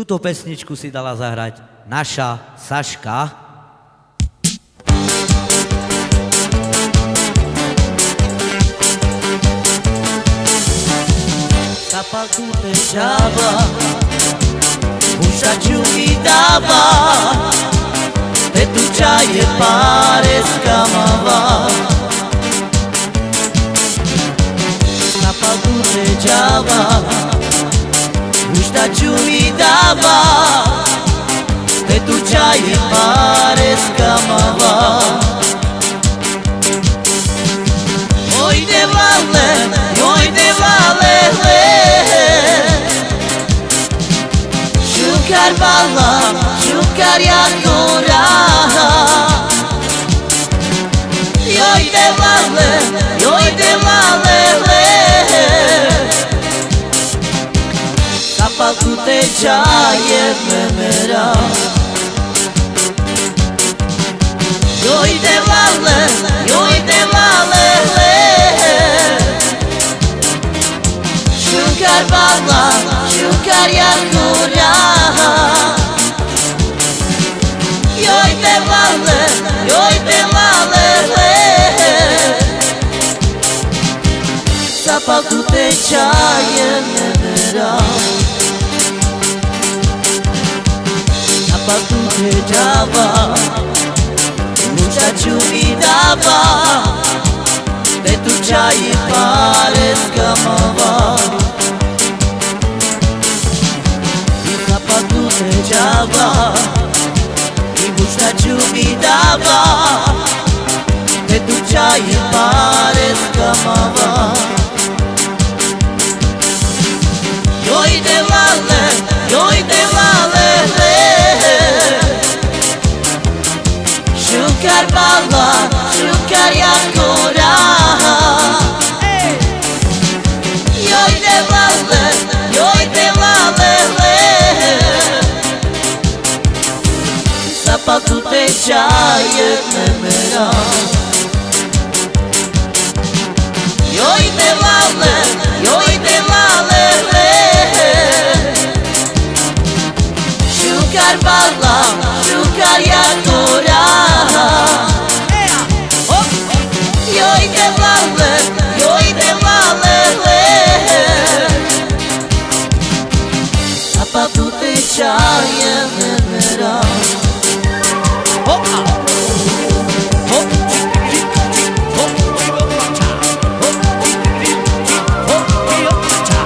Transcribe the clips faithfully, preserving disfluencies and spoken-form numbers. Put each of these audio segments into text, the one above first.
Tuto pesničku si dala zahrať naša Saška. Sa pal tute džava, bušta ču mi dava, te tu čaje pares kamava. Sa pal tute džava, bušta ču mi dava, te tu čaje pares kamava. Joj te vale, joj te vale, le. Šukar bala, šukar jakora. Joj te vale, joj te vale, le. Sa pal tute čaje me mera. Joj te vale, joj te vale, le. Šukar bala, šukar jakora. Joj te vale, joj te vale, le. Sa pal tute čaje me mera. Sa pal tute džava, bušta ču mi dava, te tu čaje pares kamava. Sa pal tute džava, i bušta ču mi dava, te tu čaje pares kamava. Joj te vale, joj te vale, le. Šukar bala, šukar jakora. Joj te vale, joj te vale, le. Sa pal tute čaje me mera. Joj te vale, joj te vale, le. Šukar bala, šukar jakora. Joj te vale, joj te vale, le. Sa pal tute čaje me mera. Hopa! Hop, čik, čik, čik, hop, čik, čik, hop, čik, čik, čik, hop, čik, čik.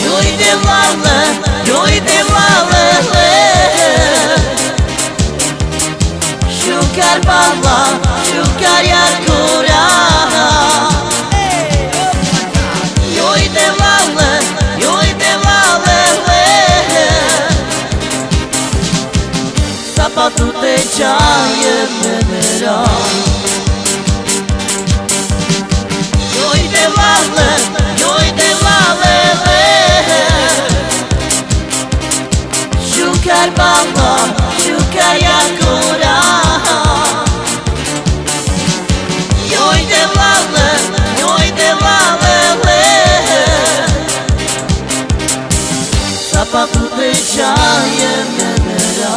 Joj te vale, joj te vale, le. Šukar bala, šukar jakora. Joj te vale, joj te vale, le. Sa pal tute čaje me mera. Joj te vale, joj te vale, le. Šukar bala, šukar jakora. Joj te vale, joj te vale, le. Sa pal tute čaje me mera.